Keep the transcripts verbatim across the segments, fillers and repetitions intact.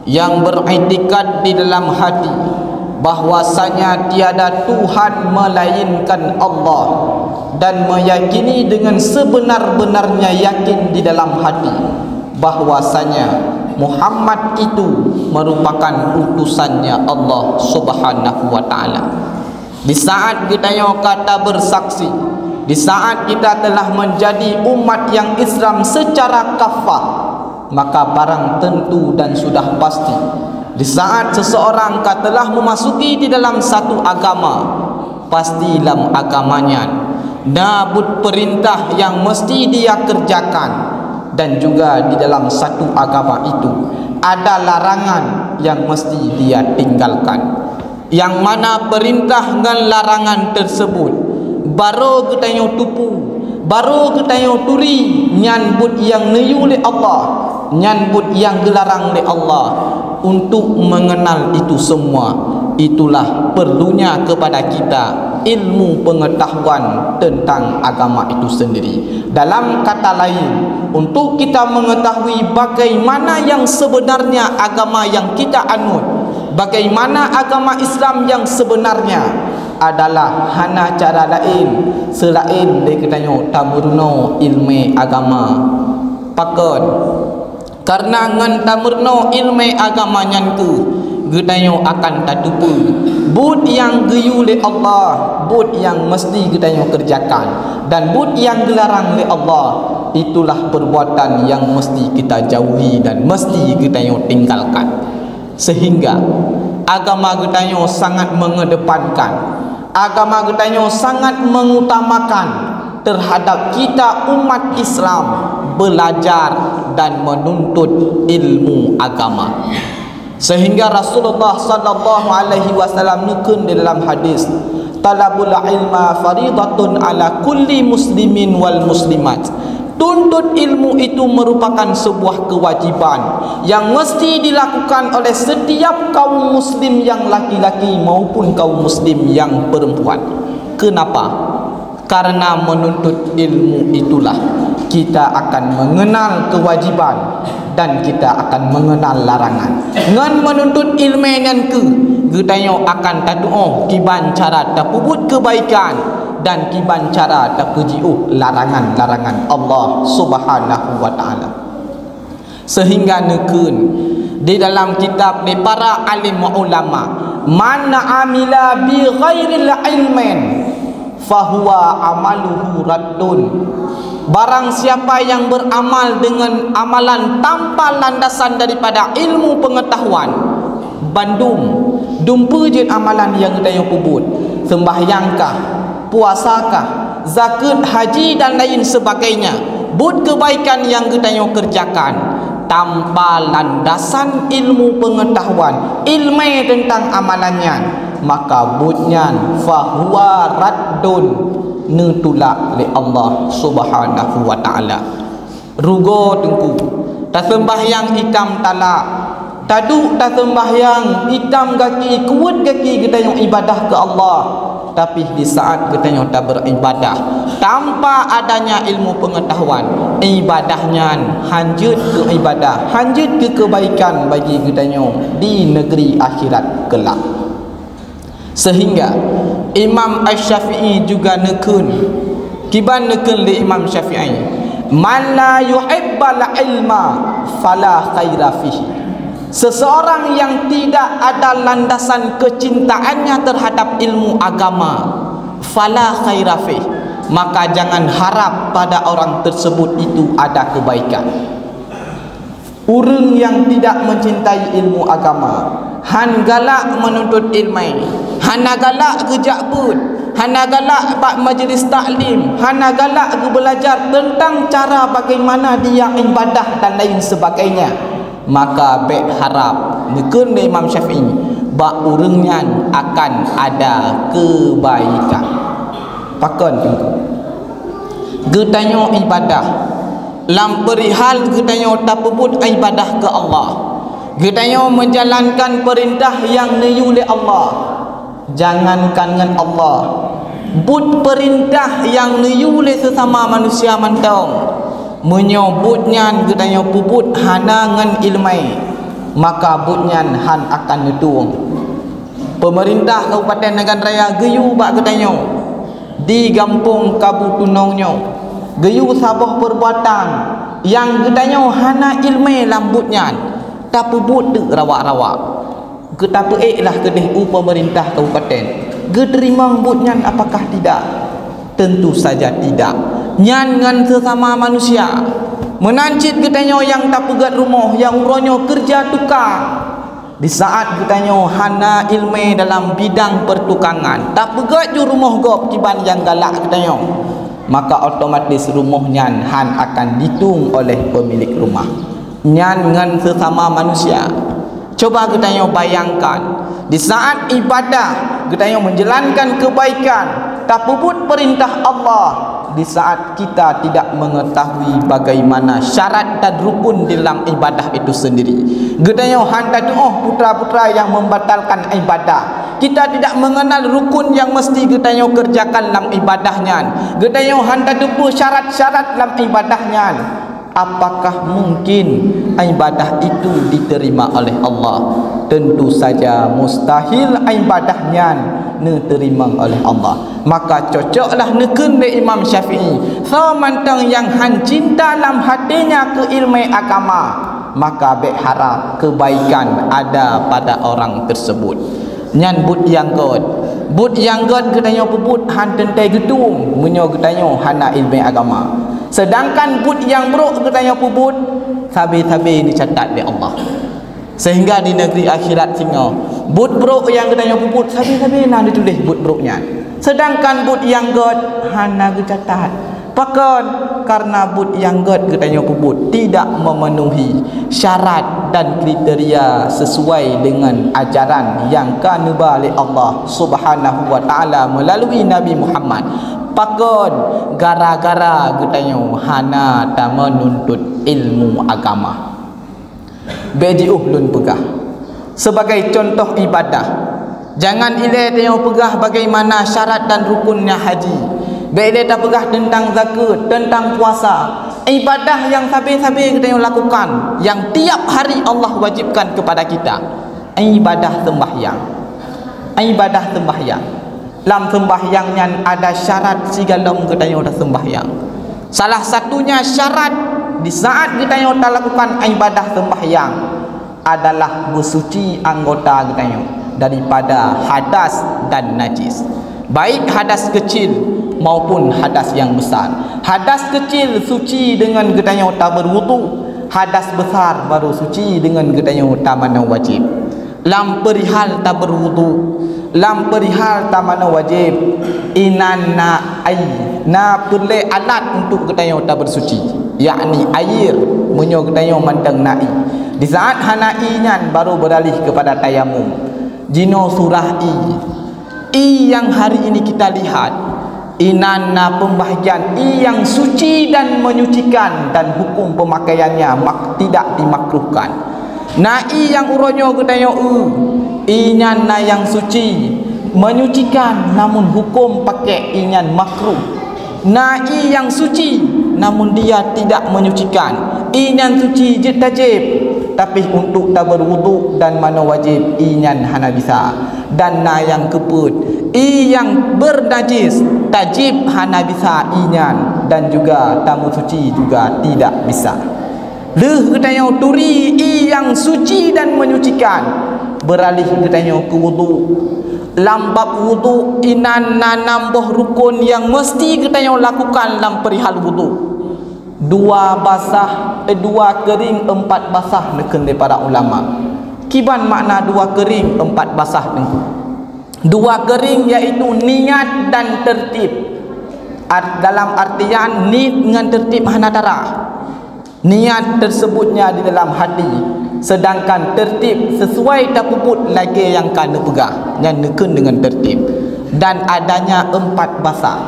Yang beriktikad di dalam hati bahwasanya tiada Tuhan melainkan Allah, dan meyakini dengan sebenar-benarnya yakin di dalam hati bahwasanya Muhammad itu merupakan utusannya Allah Subhanahu wa Ta'ala. Di saat geutanyoe ka tabersaksi, di saat kita telah menjadi umat yang Islam secara kafah, maka barang tentu dan sudah pasti, di saat seseorang ka telah memasuki di dalam satu agama, pasti lam agama nyan na buet perintah yang mesti dia kerjakan, dan juga di dalam satu agama itu ada larangan yang mesti dia tinggalkan. Yang mana perintah ngon larangan tersebut barô geutanyoe tupu, barô geutanyoe turi, nyan buet nyang neuyue lé Allah, nyan buet nyang geularang lé Allah. Untuk mengenal itu semua, itulah perlunya kepada kita ilmu pengetahuan tentang agama itu sendiri. Dalam kata lain, untuk kita mengetahui bagaimana yang sebenarnya agama yang kita anut, bagaimana agama Islam yang sebenarnya, adalah hana cara laén seulaén lé geutanyoe tameurunoe ileumèe agama. Pakon? Karena ngon tameurunoe ileumèe agama nyan kheueh geutanyoe akan tateupeue buet nyang geuyue lé Allah, buet nyang meusti geutanyoe keureujakan, dan buet nyang geularang lé Allah, itulah perbuatan nyang meusti kita jauhi dan meusti geutanyoe tinggalkan. Sehingga agama geutanyoe sangat mengedepankan, agama geutanyoe sangat mengutamakan terhadap kita umat Islam belajar dan menuntut ilmu agama. Sehingga Rasulullah sallallahu alaihi wasallam neukheun di dalam hadis, "Talabul ilma faridatun ala kulli muslimin wal muslimat." Tuntut ilmu itu merupakan sebuah kewajiban yang mesti dilakukan oleh setiap kaum muslim yang laki-laki maupun kaum muslim yang perempuan. Kenapa? Karena menuntut ilmu itulah kita akan mengenal kewajiban dan kita akan mengenal larangan. Ngon menuntut ileumèe nyan kheueh geutanyoe akan tatuoh kiban cara tapeubuet keubaikan dan kiban cara tapeujiôh larangan-larangan Allah Subhanahu wa Ta'ala. Sehingga neukheun di dalam kitab lé para alim ulama, "Man amila bi ghairil ilmin, fahuwa amaluhu raddun." Barang siapa yang beramal dengan amalan tanpa landasan daripada ilmu pengetahuan, bandum, dumpeue jeuet amalan nyang geutanyoe peubuet, seumbahyang kah, puasa kah, zakeuet, haji dan lain sebagainya, buet keubaikan nyang geutanyoe keureujakan, tanpa landasan ilmu pengetahuan, ileumèe teuntang amalan nyan, maka buet nyan fahuwa raddun, neutulak lé Allah Subhanahu wa Ta'ala. Rugoe teungku, taseumbahyang itam talak, taduek taseumbahyang itam gaki, kuweuet gaki geutanyoe ibadah keu Allah. Tapi di saat geutanyoe taberibadah tanpa adanya ilmu pengetahuan, ibadah nyan hanjeuet keu ibadah, hanjeuet keu keubaikan bagi geutanyoe di negeri akhirat kelak. Sehingga Imam Asy-Syafi'i juga neukheun, kiban neukheun lé Imam Syafi'i, "Man la yuhibbal ilma fala khaira fihi." Seseorang yang tidak ada landasan kecintaannya terhadap ilmu agama, fala khaira fih, maka jangan harap pada orang tersebut itu ada kebaikan. Ureuëng nyang tidak mencintai ilmu agama, han galak menuntut ileumèe, hana galak geujak beuet, hana galak bak majlis taklim, hana galak geubeulajar teuntang cara bagaimana dia ibadah dan lain sebagainya, maka bék harap, neukheun lé Imam Syafi'i, bak ureuëng nyan akan ada keubaikan. Pakon teungku? Geutanyoe ibadah, lam peurihal geutanyoe tapeubuet ibadah keu Allah, geutanyoe meujalankan peurintah nyang neuyue lé Allah. Jangankan ngon Allah, buet peurintah nyang neuyue lé seusama manusia mantong, meunyoe buet nyan geutanyoe peubuet hana ngon ileumèe, maka buet nyan hán akan neutueng. Peumeurintah Kabupaten Nagan Raya geuyue bak geutanyoe di Gampông Kabu Tunong nyoe, geuyue saboh peurbuatan nyang geutanyoe hana iéleumé lam buet nyan, tapeubuet teuk rawak-rawak. Geutapeuék lah keudeh u peumeurintah kabupaten, geuteurimong buet nyan apakah tidak? Tentu saja tidak. Nyan ngon seusama manusia. Meunan cit geutanyoe nyang tapeugét rumoh, nyang uroe nyoe keureuja tukang. Di saat geutanyoe hana iéleumé dalam bidang peurtukangan, tapeugét ju rumoh gob kiban nyang galak geutanyoe, maka otomatis rumoh nyan hán akan ditueng oleh peumilék rumoh. Nyan ngon seusama manusia. Cuba geutanyoe bayangkan, di saat ibadah, geutanyoe menjalankan kebaikan, tapeubuet peurintah Allah, di saat kita tidak mengetahui bagaimana syarat dan rukun dalam ibadah itu sendiri. Geutanyoe hán tatuoh putra-putra nyang membatalkan ibadah. Kita tidak mengenal rukun nyang mesti geutanyoe kerjakan lam ibadah nyan. Geutanyoe hán tateupeue syarat-syarat lam ibadah nyan. Apakah mungkin ibadah itu diterima oleh Allah? Tentu saja mustahil ibadah nyan neuterima oleh Allah. Maka cocoklah neukheun lé Imam Syafi'i, soe mantong nyang hán cinta lam hatinya keu iéleumé agama, maka bék harap kebaikan ada pada orang tersebut. Nyan buet nyang gét. Buet nyang gét geutanyoe peubuet hán teuntée geutueng meunyoe geutanyoe hana iéleumé agama. Sedangkan buet nyang brok geutanyoe peubuet sabe-sabe neucatat lé Allah. Sehingga di negeri akhirat singoh, buet brok nyang geutanyoe peubuet sabe-sabe na neutuléh buet brok nyan. Sedangkan buet nyang gét hana geucatat. Pakon? Karena buet nyang gét geutanyoe peubuet tidak memenuhi syarat dan kriteria sesuai dengan ajaran nyang ka neuba lé Allah Subhanahu wa Taala melalui Nabi Muhammad. Pakon? Gara-gara geutanyoe hana tameununtut ilmu agama. Bék jiôh lôn peugah, sebagai contoh ibadah, jangan ilée tanyoe peugah bagaimana syarat dan rukunnya haji. Bék ilée tapeugah teuntang zakeuet, teuntang puasa. Ibadah nyang sabe-sabe geutanyoe lakukan, nyang tiap hari Allah wajibkan kepada kita. Ibadah sembahyang. Ibadah sembahyang. Lam sembahyang nyan ada syarat sigohlom geutanyoe taseumbahyang. Salah satunya syarat di saat geutanyoe talakukan ibadah seumbahyang adalah beusuci anggota geutanyoe daripada hadas dan najis, baik hadas kecil maupun hadas yang besar. Hadas kecil suci deungon geutanyoe tabeurwudu, hadas besar baru suci deungon geutanyoe tamanoe wajéb. Lam peurihal tabeurwudu, lam peurihal tamanoe wajéb, inan na ai, na peureulée alat untuk geutanyoe tabeursuci, yakni air, meunyoe geutanyoe mantong na ie. Di saat hana ie nyan, baru beuralih keupada tayamum. Jinoe surah ie. Ie nyang hari ini kita lihat, inan na peumbahagian ie nyang suci dan menyucikan, dan hukum pemakaiannya mak-, tidak dimakruhkan. Na ie nyang uroe nyoe geutanyoe eu, ie nyan na nyang suci, menyucikan, namun hukum pakai ie nyan makruh. Na ie nyang suci, namun dia tidak menyucikan. Ie nyan suci jeuet tajéb, tapi untuk tabeurwudu dan manoe wajéb, ie nyan hana bisa. Dan na nyang keupeuet, ie nyang beurnajis, tajéb hana bisa ie nyan, dan juga tameusuci juga tidak bisa. Lheueh geutanyoe turi ie nyang suci dan menyucikan, beuralih geutanyoe keu wudu. Lam bab wudu, inan na nam boh rukon nyang meusti geutanyoe lakukan lam peurihal wudu. Dua basah, eh, dua keuring, empat basah, neukheun lé para ulama. Kiban makna dua keuring, empat basah nyoe? Dua keuring yaitu niat dan tertib. Art-, dalam artian niet ngon tertib hana tarah. Niat tersebutnya di dalam hati, sedangkan tertib sesuai tapeubuet lagée nyang ka neupeugah, nyan neukheun deungon tertib. Dan adanya empat basah.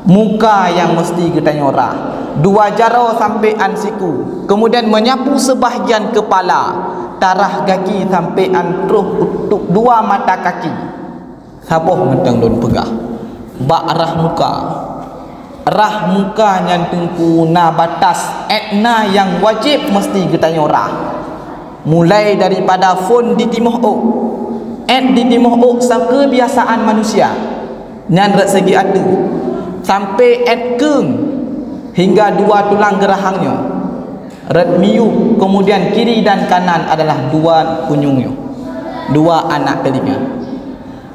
Muka nyang meusti geutanyoe rhah, dua jaroe sampoe án siku, keumudian meunyapu seubahgian keupala, tarhah gaki sampoe án troh u-, dua mata kaki. Saboh mantong lôn peugah, bak rhah muka. Rhah muka nyan teungku na batas, ék na nyang wajéb meusti geutanyoe rhah. Mulai daripada phon di timoh ôk, èt di timoh ôk, sang keubiasaan manusia, nyan rot segi ateueh, sampai èt keueng hingga dua tulang geurahang nyoe, rot miyueb, kemudian kiri dan kanan adalah dua kunyueng nyoe, dua anak telinga.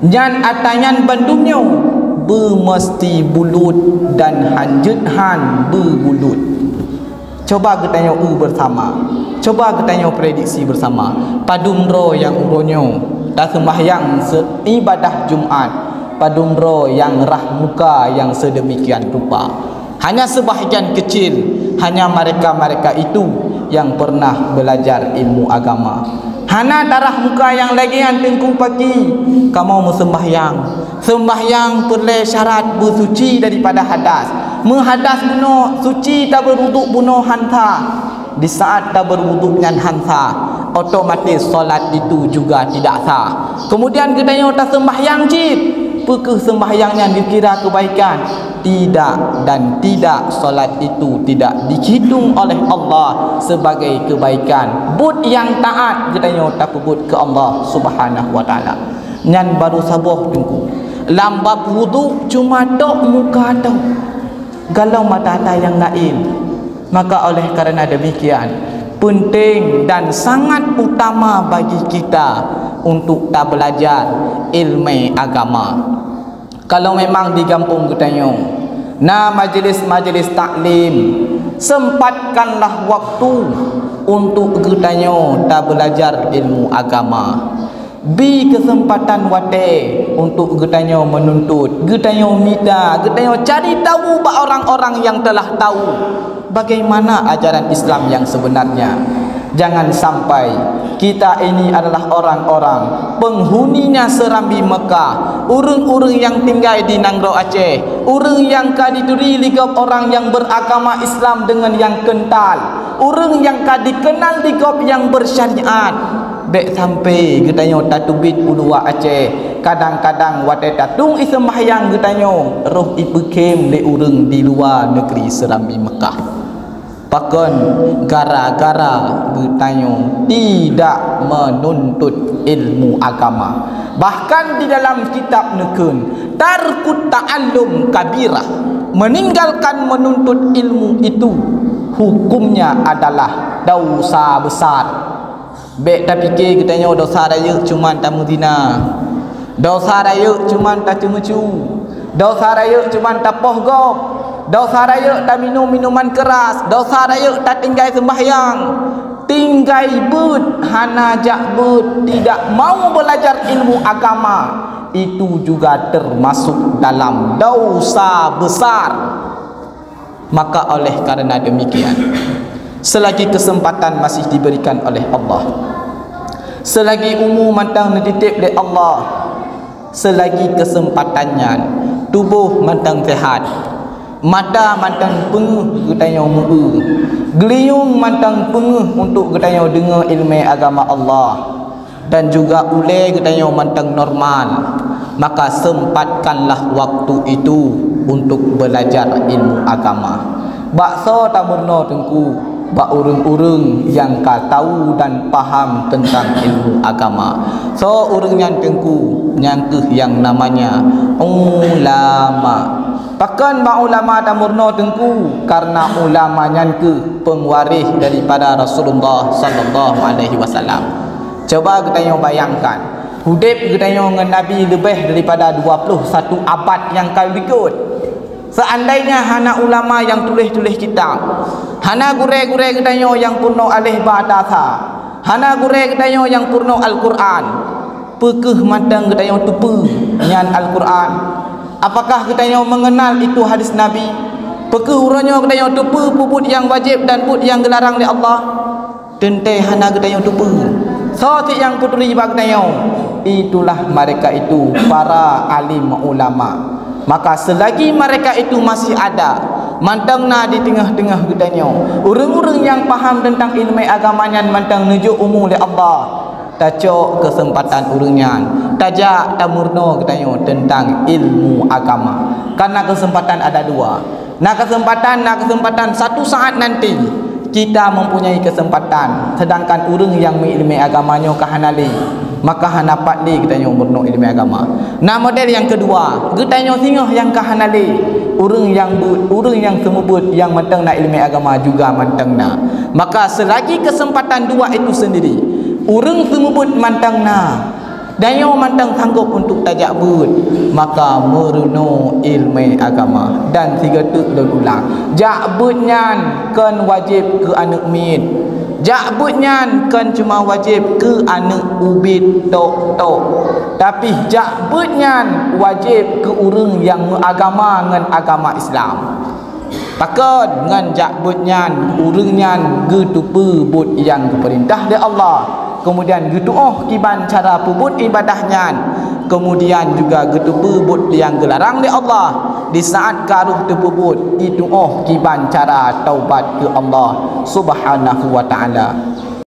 Nyan atra nyan bandum nyoe beumeuseuti bulut dan hanjeuet han beubulut. Coba geutanyoe eu beusama, coba geutanyoe prediksi beusama, padum droe nyang uroe nyoe taseumbahyang se-, ibadah Jumat, padum droe nyang rhah muka nyang seudeumikian rupa. Hanya sebahagian kecil, hanya mereka-mereka itu yang pernah belajar ilmu agama. Hana tarhah muka nyang lagèe nyan, Teungku, pakri kamoe meuseumbahyang. Seumbahyang peureulèe syarat beusuci daripada hadas. Meuhadas bunoe, suci tabeuruduk bunoe han sah. Di saat tabeuruduk nyan han sah, otomatis salat itu juga tidak sah. Kemudian geutanyoe taseumbahyang cit, peu kheueh seumbahyang nyan geukira keubaikan? Tidak dan tidak, salat itu tidak dihitung oleh Allah sebagai kebaikan. Buet nyang taat geutanyoe tapeubuet keu Allah Subhanahu wa Taala. Nyan baru saboh, Teungku. Lam bab wudhu cuma tok muka tok, galom atra-atra nyang laén. Maka oleh karena demikian, penting dan sangat utama bagi kita untuk tabelajar ilmu agama. Kalau memang di gampông geutanyoe na majelis-majelis taklim, sempatkanlah waktu untuk geutanyoe tabelajar ilmu agama. Bi keuseumpatan watèe untuk geutanyoe meununtut, geutanyoe mita, geutanyoe cari tahu bak orang-orang yang telah tahu bagaimana ajaran Islam yang sebenarnya. Jangan sampai kita ini adalah orang-orang penghuninya Serambi Mekah, ureueng-ureueng nyang tinggai di Nanggroe Aceh, ureueng nyang ka dituri lé gob orang nyang beragama Islam dengan nyang kental, ureueng nyang ka dikenal lé gob nyang bersyariat. Bèk sampai geutanyoe tateubiet u luwa Aceh, kadang-kadang watèe tatueng ié seumbahyang geutanyoe roh ipeukhém lé ureueng di luwa negeri Serambi Mekah. Pakon? Gara-gara geutanyoe tidak menuntut ilmu agama. Bahkan di dalam kitab neukheun, tarkut ta'allum kabirah, meninggalkan menuntut ilmu itu hukumnya adalah dosa besar. Bèk tapike geutanyoe dosa rayeuk cuman tameuzina. Dosa rayeuk cuman taceumeucue. Dosa rayeuk cuman tapoh gob. Dosa rayeuk taminum minuman keras. Dosa rayeuk tatinggai seumbahyang. Tinggai beuet, hana jak beuet, tidak mau belajar ilmu agama, itu juga termasuk dalam dosa besar. Maka oleh karena demikian, selagi kesempatan masih diberikan oleh Allah, selagi umu mantong neutitép lé Allah, selagi kesempatan nyan, tuboh mantong sehat, mata mantong peungeuh geutanyoe meu-eu, geulinyueng mantong peungeuh untuk geutanyoe deungoe ileumèe agama Allah, dan juga ulèe geutanyoe mantong normal, maka sempatkanlah waktu itu untuk belajar ilmu agama. Bak soe tameurunoe, Teungku? Bak ureueng-ureueng nyang ka tahu dan paham tentang ilmu agama. Soe ureueng nyan, Teungku? Nyan kheueh nyang namanya ulama. Pakon bak ulama tameurunoe, Teungku? Karena ulama nyan kheueh peungwaréh daripada Rasulullah sallallahu alaihi wasallam. Cuba geutanyoe bayangkan, udép geutanyoe ngon Nabi leubeh daripada dua ploh satu abad nyang ka likot. Seandainya hana ulama nyang tuléh-tuléh kitab, hana gurèe-gurèe geutanyoe nyang peurunoe alif ba ta sa, hana gurèe geutanyoe nyang peurunoe Al-Qur'an, peu kheueh mantong geutanyoe teupeue nyan Al-Qur'an? Apakah geutanyoe meungeunal itu hadis Nabi? Peu kheueh uroe nyoe geutanyoe teupeue peubuet nyang wajéb dan buet nyang geularang lé Allah? Teuntèe hana geutanyoe teupeue. Soe cit nyang peuturi bak geutanyoe? Itulah mereka itu, para alim ulama. Maka selagi mereka itu masih ada, mantong na di teungoh-teungoh geutanyoe ureueng-ureueng nyang paham teuntang ileumèe agama nyan, mantong neujok umu lé Allah, tacok keuseumpatan ureueng nyan, tajak tameurunoe geutanyoe teuntang ilmu agama. Karena keuseumpatan ada dua. Na keuseumpatan, na keuseumpatan satu saat nanti Kita mempunyai kesempatan, sedangkan ureuëng nyang meuileumé agama nyoe ka hana lé, maka hana pat lé geutanyoe meurunoe ileumé agama. Nah, model nyang keudua, geutanyoe singoh nyang ka hana lé, ureuëng nyang beuet, ureuëng nyang seumeubeuet nyang mantong na ileumé agama juga mantong na. Maka selagi kesempatan dua itu sendiri, ureuëng seumeubeuet mantong na, dan nyoe mantong sanggob untuk tajak beuet, maka meurunoe ileumé agama. Dan sigoe teuk lôn ulang, jak beuet nyan kon wajéb keu aneuëk miet. Jak beuet nyan kon cuma wajéb keu aneuëk ubit tok-tok. Tapi jak beuet nyan wajéb keu ureuëng nyang meuagama ngon agama Islam. Pakon? Ngon jak beuet nyan, ureuëng nyan geuteupeue buet nyang geupeurintah lé Allah, kemudian geutuoh kiban cara peubuet ibadah nyan, kemudian juga geuteupeue buet nyang geularang lé Allah. Di saat ka rhoh teupeubuet, ituoh kiban cara taubat keu Allah Subhanahu wa Ta'ala.